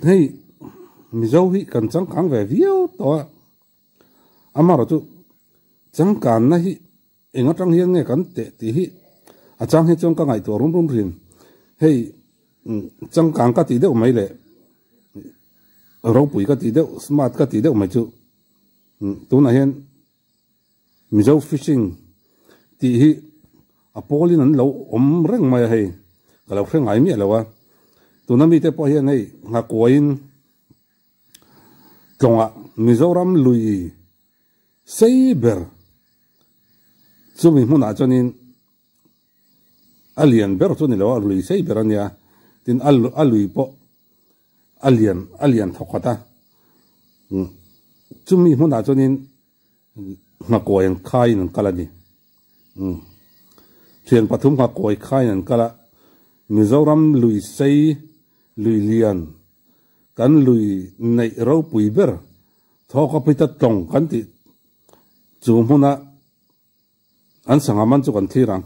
Hei Mizo hi kan changkang ve viau tawh a, amaherawhchu changkanna hi eng atang hian nge kan teh tih hi a chang hi chuan ka ngaihtuah rum rum thin. Hei changkang ka tih deuh mai leh ropui ka tih deuh smart ka tih deuh mai chu tunah hian Mizo fishing tih hi a pawlin an lo awm reng mai a hei, ka lo hre ngai miah lo a. Tuna mite pawh hian hei nghakuaiin tlawngah Mizoram lui sei ber chumi hmunah chuanin a lian ber chu a ni lo a, lui sei ber a nia, tin a lui pawh a lian a lian thawk khat a. Chumi hmunah chuanin Nghakuai an khaiin an kal a ni. Thian pathum nghakuai khaiin an kal a, Mizoram lui sei, lui lian, kan lui neih ropui ber Thawkapita tlawng kan tih chu hmuna an sangha man chu kan thlir ang.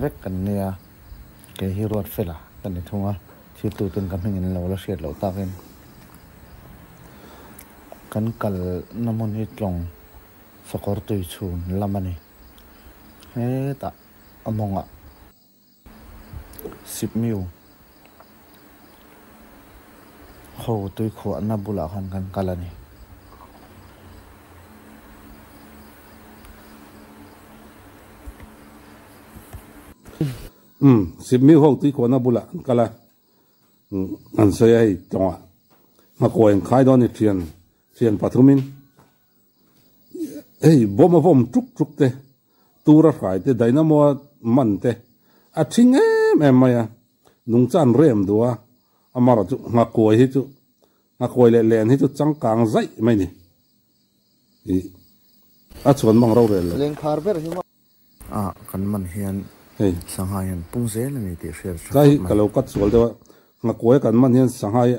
Vek kan nia, kei hi ruat fela ka ni thung a, thiltuten ka hming in lo la hriat loh takin kan kalna hmun hi tlawng sakawr tui chhun lam a ni. Hetah a mawngah Sipmiu ho tui khuahna bulah khan kan kal a ni. Umm, Sipmiu ho tui khuahna bulah an kal a, an sawi a hei tawngah hmakuai an khai dawn a ni thian, thian pathumin. Hei bawm a vawm tuk tuk te, tur a hrai te, dynamo a man te a thing em em mai a, nungcha an rem duh a, amaherawhchu nghakuai hi chu nghakuai leh len hi chu changkang zaih mai ni ih a chhuan mang rorel lo. Lengkhar ber hi maw? A kan man hian Hei. Sangha hian pung zel a ni tih hriat a tha Tlai khawp ka mai. lo cut sual deuh a, nghakuai kan man hian sangha hi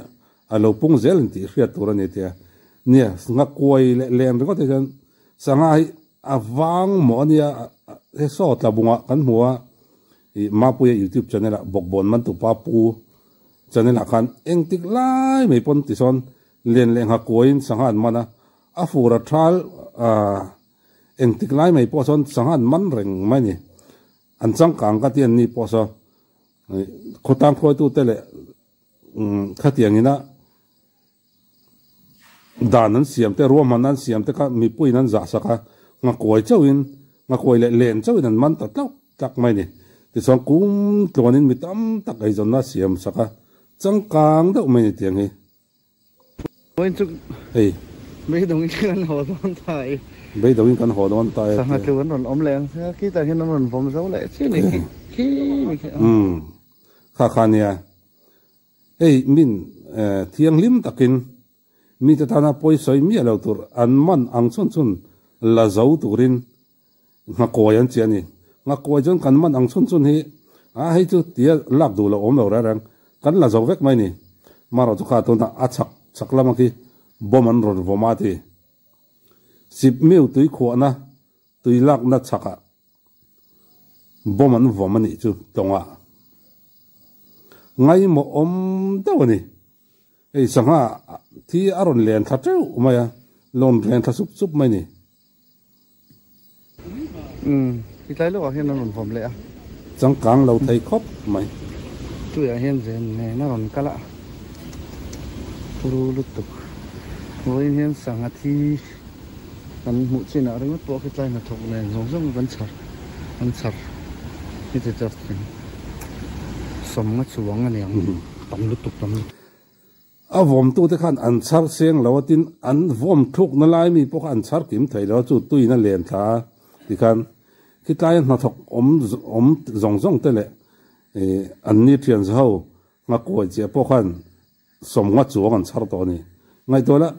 a lo pung zel a ni tih hriat tur a ni tia. Nia, nghakuai leh len ringawt hi chuan sangha hi a vang maw a nia, he saw tla bungah kan hmu a, ih Mapuia youtube channel ah Bawkbawn Mantupa Pu channel ah khan engtik lai mai pawn tisawn len leh nghakuaiin sangha an man a, a fur a thal ah Engtik lai mai pawh sawn sangha an man reng mai a ni. An changkang ka ti an ni pawh saw khawtlang hruaitute leh khatiang ina dan an siam te, ruahmanna an siam te kha mipuiin an zah sak a, nghakuai chauhin, nghakuai leh len chauhin an man ta tlauh tlak mai a ni. Tichuan kum tluanin mi tam tak eizawnna a siam sak a, changkang deuh mai a ni tiang hi. Hei. Beidawngin kan haw dawn ta e. Beidawngin kan haw dawn ta e. Sangha tlu an rawn awm leh ang sia, khitah hian an rawn vawm zo leh chiah ni khi khi mi khi. Umm kha kha nia. Hei min thianghlim takin mite tana pawisawi miah lo tur an man ang chhun chhun la zo turin Nghakuai an chiah a ni. Nghakuai chuan kan man ang chhun chhun hi a hei chu tia lak duh loh awm lo reng reng kan la zo vek mai ni. Marawh chu kha tunah a chhak chhak lama khi bomb an rawn vawm a ti. Sip miu tui khuahna tui lakna chhakah bomb an vawm a nih chu tawngah ngaimawh awm deuh a ni. Hei sangha thi a rawn len thla teuh mai a, lawn len thla sup sup mai ni. Umm, ti tlai lawkah hian an rawn vawm leh a. Changkang lo thei khawp mai. Tuiah hian zen nen a rawn kal a, turu lutuk. Vawiin hian sangha thi kan hmuh chinah ringawt pawh khi tlai hnathawk nen zawng zawng kan chhar an chhar heti chu sawmnga chuang a ni ang. Tam lutuk tam lutuk. A vawmtute khan an chhar seng lo a tin an vawm thlukna lai mi pawh kha an chhar kim thei lo a chu tuin a len thla a tikhan khitlaia hnathawk awm awm zawng zawng te leh ih an ni thian za ho nghakuai chiah pawh khan sawmnga chuang an chhar tawh a ni. Ngaihtuah la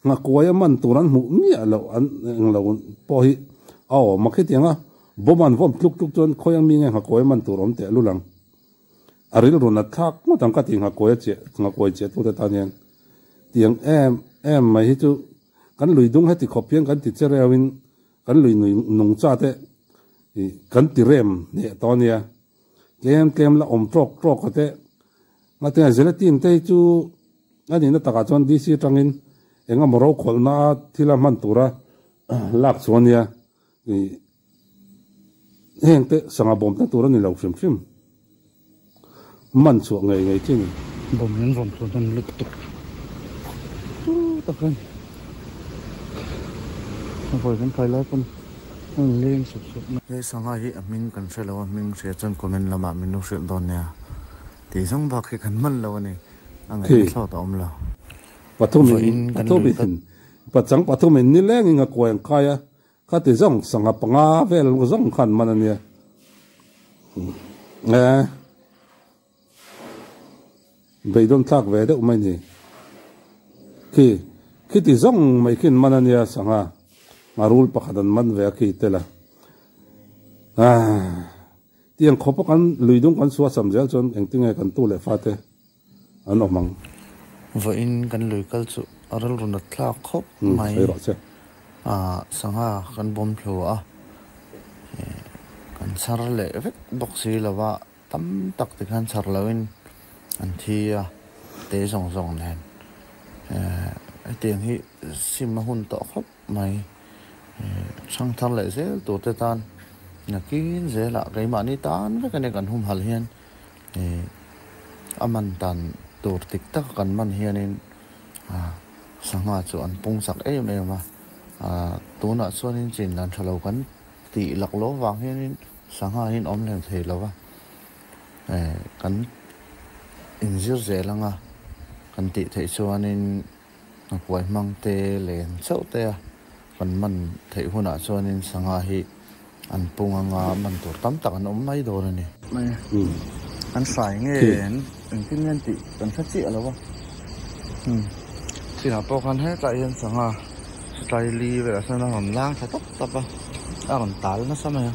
nghakuai a man tur an hmuh miah loh an englo pawh hi a awm a khitiang a bawm an vawm tluk tluk chuan khawi ang mi nge nghakuai a man tur awm teh lul ang. A rilru nat thlak ngawt ang ka ti nghakuai a chiah nghakuai chiah tute tan hian tiang em em mai hi chu kan lui dung heti khawp hian kan ti che reuh in kan lui nui nung cha te ih kan ti rem hneh tawh a nia tlem tlem la awm tawk tawk a te. Ngatinge gelatin te hi chu a nihna takah chuan DC atangin eng emaw ro khawlhna thil a hman tura lak chhuah a nia. Ih heng te sangha bawm ta tur a ni lo hrim hrim. Man chhuah ngei ngei chi a ni. Bawm hian vawm thlun a ni lutuk turu tak a ni. A vawi kan khai lai pawn a rawn leng sup sup mai. He sangha hi a hming kan hre lo a, hming hria chuan comment lamah min lo hrilh dawn nia. Tih zawng bak hi kan hman lo a ni, a ngaihna thlawt a awm lo. Pathumin pathumin pachang pathumin nilengin a kuai ang kai a, Khati zawng sangha panga vel zawng khan man a nia. E beidawn thlak ve deuh mai ni. Khi khiti zawng mai khin man a nia sangha ngarul pakhat an man ve a khi tel a. Ah tiang khawpa kan lui dung kan suah sam zel chuan engtinge kan tu leh fate an awm ang. Vawiin kan lui kal chu a rilru nat thlak khawp mai. Sangha kan bawm thlu a, kan chhar leh vek bawk si lo va, tam tak ti khan chhar loin an thi a, te zawng zawng nen. Hetiang hi sim a hun tawh khawp mai. Thangthar leh zel tur te tan nakin zelah keimahni tan vek a nia kan humhalh hian. A man dan tur dik tak kan man hianin sangha chu an pung chak em em a, tunah chuanin chin dan tha lo kan tih lak lo vang hianin sangha hi an awm lem thei lo va, kan inzir zel anga kan tih theih chuanin hnakuai hmang te len chauh te a kan man theih hunah chuanin sangha hi an pung anga man tur tam tak an awm mai dawn a ni. Mai an hrai nge an engtin nge an tih kan hre chiah lo a, chinah pawh khan hetlai hian sangha tlai li velah sawn a rawn lang thla tawp tawp a, a rawn tal nasa mai a,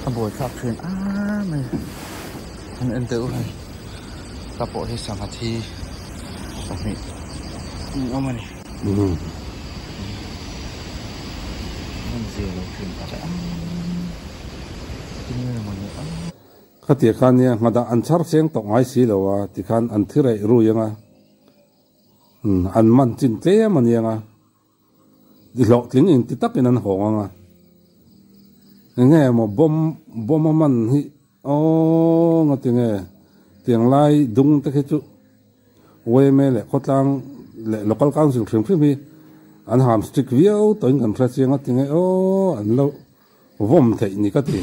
a buaithlak thin a mai an en deuh hei. Ka pawh hi sangha thi pahnih an awm a ni. An zir lo thin tak e. Tinge mawni a. Khatia khan nia nghadah an chhar cheng tawh ngai si lo a tikhan an thi reih rui anga an man chin tlem a nia nga. Ti hlawhtling in ti takin an hawng ang a, enge maw bawm bawm a man hi aw nga ti nge tiang lai dung te khi chu yma leh khawtlang leh local council hrim hrim hi an ham strict viau tawhin kan hre chiang a ti nge aw an lo vawm theih ni ka ti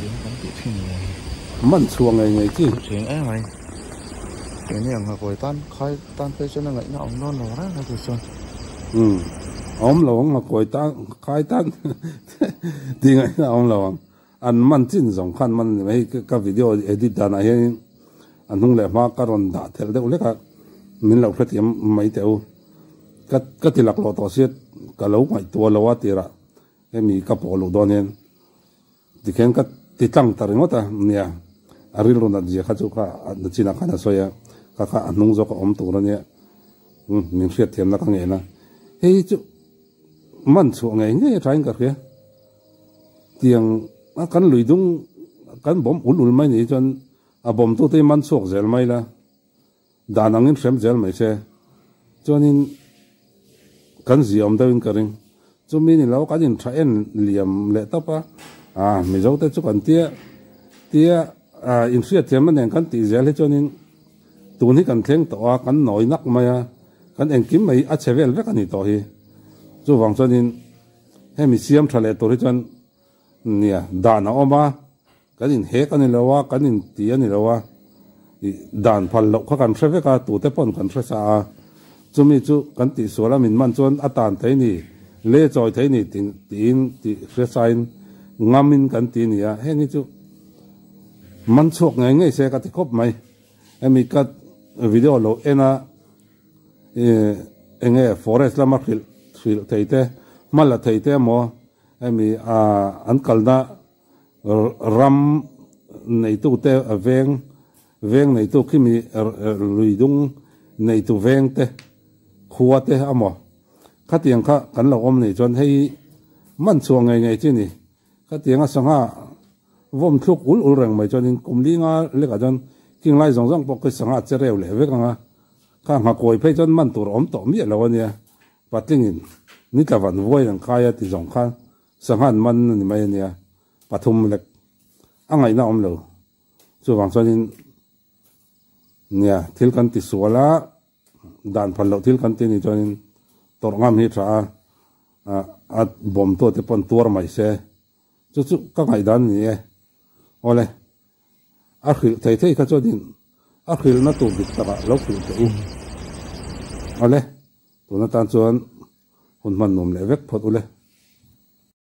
man chhuah ngei ngei chi. Cheng em mai keini ang ngakawi tan khai tan phei chuan a ngaihna awm dawn lo reng a ti chuan. Umm a awm lo ang ngakawi tan khai tan tih ngaihna a awm lo ang an man chin zawng khan man a ni mai hei ka video edit danah hianin a hnung leh hma ka rawn dah thelh deuh hlek a min lo hrethiam mai teh u ka ka ti laklawh tawh sia ka lo ngaihtuah lo a tirah. Hemi ka pawh luh dawn hian tikhian ka ti tlang ta ringawt a, nia a rilru nat zia kha chu kha a chinah khan a sawi a, kha kha a hnung zawk a awm tur a nia, min hriat thiamna ka ngen a, hei chu man chhuah ngei ngei a thain ka hria, tiang a kan lui dung kan bawm ul ul mai ni chuan a bawmtute hi man chhuak zel mai la. Dan angin hrem zel mai se. Chuanin kan ziah awm deuhin ka ring. Chumi ni lo kan intha en liam leh tawp a, ah Mizo te chu kan tia tia ah inhriatthiamna nen kan tih zel hi chuanin tun hi kan thleng tawh a, kan nawi nak mai a, kan engkim mai a chhe vel vek a ni tawh hi. Chuvang chuanin hemi siam tha leh tur hi chuan nia dan a awm a. Kan inhek a ni lo a, kan inti a ni lo a, ih dan phal loh kha kan hre vek a, tute pawn kan hre sa a, chumi chu kan tihsual a min man chuan a tan thei ni, le chawi thei ni tih tiin tih hre sain ngamin kan ti ni a, heng hi chu man chhuak ngei ngei se ka ti khawp mai. Hemi ka video lo en a, ih enge forest lama hrilh hrilh thei te, hma la thei te emaw hemi ah an kalna Ram neitute veng veng neitu khimi lui dung neitu veng te khua te a maw? Khatiang kha kan lo awm nei chuan hei man chhuah ngei ngei chi ni. Khatianga sangha vawm thluk ul ul reng mai chuanin kum li nga lekah chuan King lai zawng zawng pawh khi sangha che reu leh vek ang a, kha nghakawi phei chuan man tur a awm tawh miah lo a nia. Patlingin ni tla van vuai an kai a ti zawng khan sangha an man a ni mai a nia, pathum lek a ngaihna a awm lo. Chuvang chuanin nia thil kan ti sual a, dan phal loh thil kan ti a nih chuanin tawrh ngam hi a tha a, a bawmtu te pawn tuar mai se. Chu chu ka ngaihdan a ni e. Awle, a hrilh thei thei kha chuanin a hrilhna tur dik takah lo hrilh teh u. Awle, tun atan chuan hun hman nuam leh vek phawt ule.